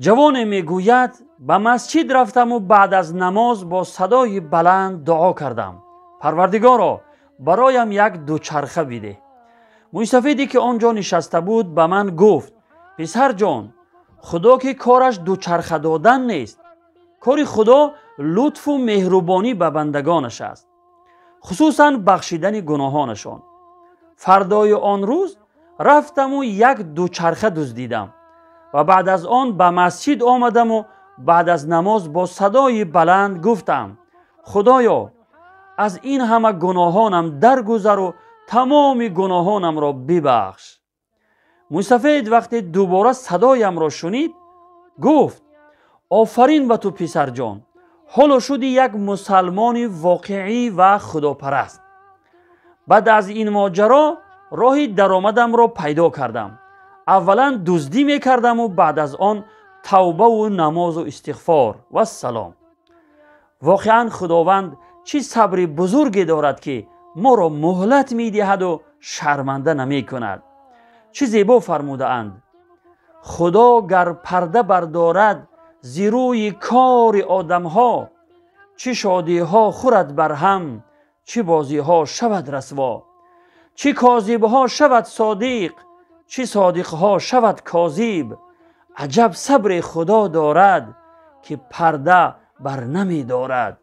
Ҷавоне мегӯяд: ба масҷид рафтаму баъд аз намоз бо садои баланд дуо кардам: «Парвардигоро, бароям як дучарха бидеҳ». Мӯйсафеде ки он ҷо нишаста буд, ба ман гуфт: «Писарҷон, Худо ки кораш дучарха додан нест. Кори Худо лутфу меҳрубонӣ ба бандагонаш аст, хусусан бахшидани гуноҳонашон». Фардои он рӯз рафтаму як дучарха дуздидам ва баъд аз он ба масҷид омадаму баъд аз намоз бо садои баланд гуфтам: «Худоё, аз ин ҳама гуноҳонам даргузару тамоми гуноҳонамро бибахш». Мӯйсафед вақте дубора садоямро шунид, гуфт: «Офарин ба ту, писарҷон, ҳоло шудӣ як мусалмони воқеӣ ва худопараст». Баъд аз ин моҷаро роҳи даромадамро пайдо кардам. Аввалан дуздӣ мекардаму баъд аз он тавбаву намозу истиғфор. Вассалом. Воқеан, Худованд чӣ сабри бузурге дорад, ки моро муҳлат медиҳаду шарманда намекунад. Чӣ зебо фармудаанд: «Худо гар парда бардорад зи рӯи кори одамҳо, чӣ шодиҳо хӯрад бар ҳам, чӣ бозиҳо шавад расво, чӣ козибҳо шавад содиқ, чӣ содиқҳо шавад козиб. Аҷаб сабре Худо дорад, ки парда бар намедорад».